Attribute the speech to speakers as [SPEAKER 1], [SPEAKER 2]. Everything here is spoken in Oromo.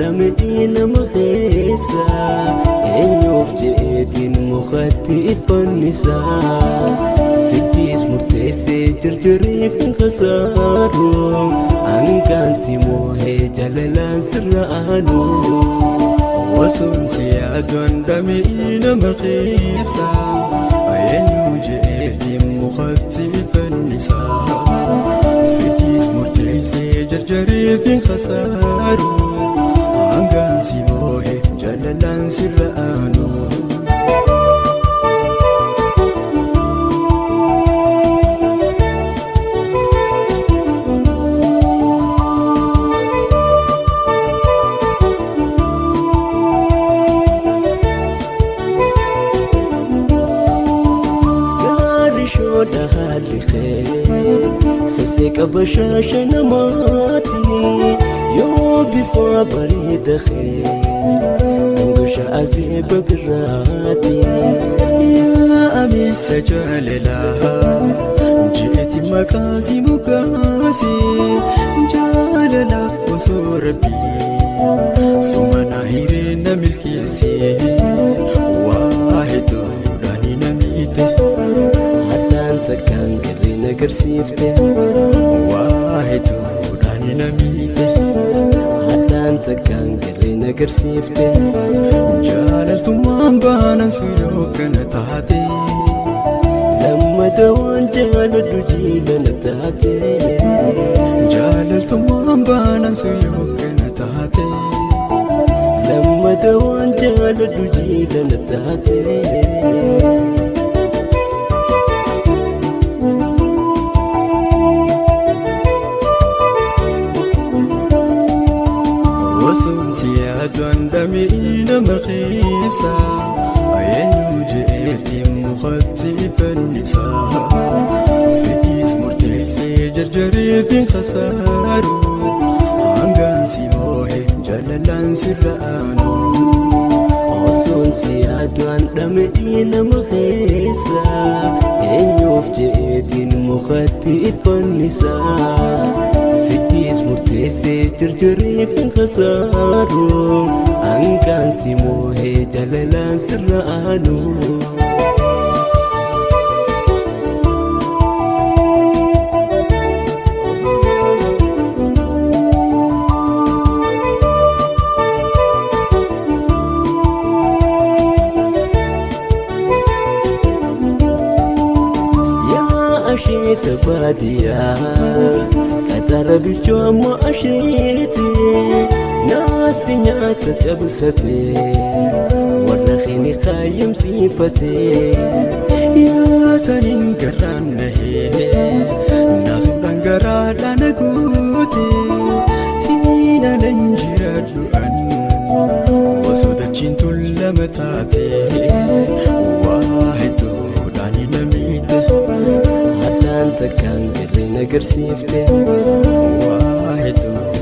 [SPEAKER 1] dhamee nama keessa eenyuuf je'eetiin mukatti fannisa fittiis murteessee jarjareef hin khasaaru hangaan si moohee jaalalaan sirra aanu.
[SPEAKER 2] Osoon si yaaduun dhamee nama keessa eenyu je'eetiin mukatti fannisa fittiis murteessee jarjareef hin khasaaru hangaan si moohe jaalalaan sirra aanu.
[SPEAKER 1] Gaarri shoodha haalli kee sasseeqa bashaasha namaati yoo bifa bareeda kee dangosha azeeba birraati.
[SPEAKER 2] Yaa amiisa jaalalaa jeeti maqaa si moggaase jaalalaaf osoo rabbii sumana hiree na milkeesse waa hedduudhaan na miite.
[SPEAKER 1] Haddaan takkaan garreen agarsiifte
[SPEAKER 2] Waa hedduudhaan na miite.
[SPEAKER 1] Haddaan takkaan garreen agarsiifte.
[SPEAKER 2] Jaalaltummaan baanan suyoo kana taate.
[SPEAKER 1] Lammata waan jaaladhu jiilana taate.
[SPEAKER 2] Jaalaltummaan baanan suyoo kana taate.
[SPEAKER 1] Lammata waan jaaladhu jiilana taate.
[SPEAKER 2] Osoon si yaaduun dhamee nama keessa eenyu je'eetiin mukatti fannisa fittiis murteessee jarjareef hin khasaaru hangaan si moohe jaalalaan sirra aanu.
[SPEAKER 1] Osoon si yaaduun dhamee nama keessa eenyuuf je'eetiin mukatti fannisa fittiis murteessee jarjareef hin khasaaru hangaan si moohee jaalalaan sirra aanu. Yaa asheeta baadiyyaa qaxara bilchoo amma asheete naasi nyaata cabsate warra keeni kaayyamsiifate.
[SPEAKER 2] Nyaataniin garaan nahee naasuudhaan garaadhaan na guute siinaan jiraadhu an osoo dachiin tullama taate waa hedduudhaan na miite.
[SPEAKER 1] Haddaan takkaan garreen agarsiifte.
[SPEAKER 2] Waa hedduu.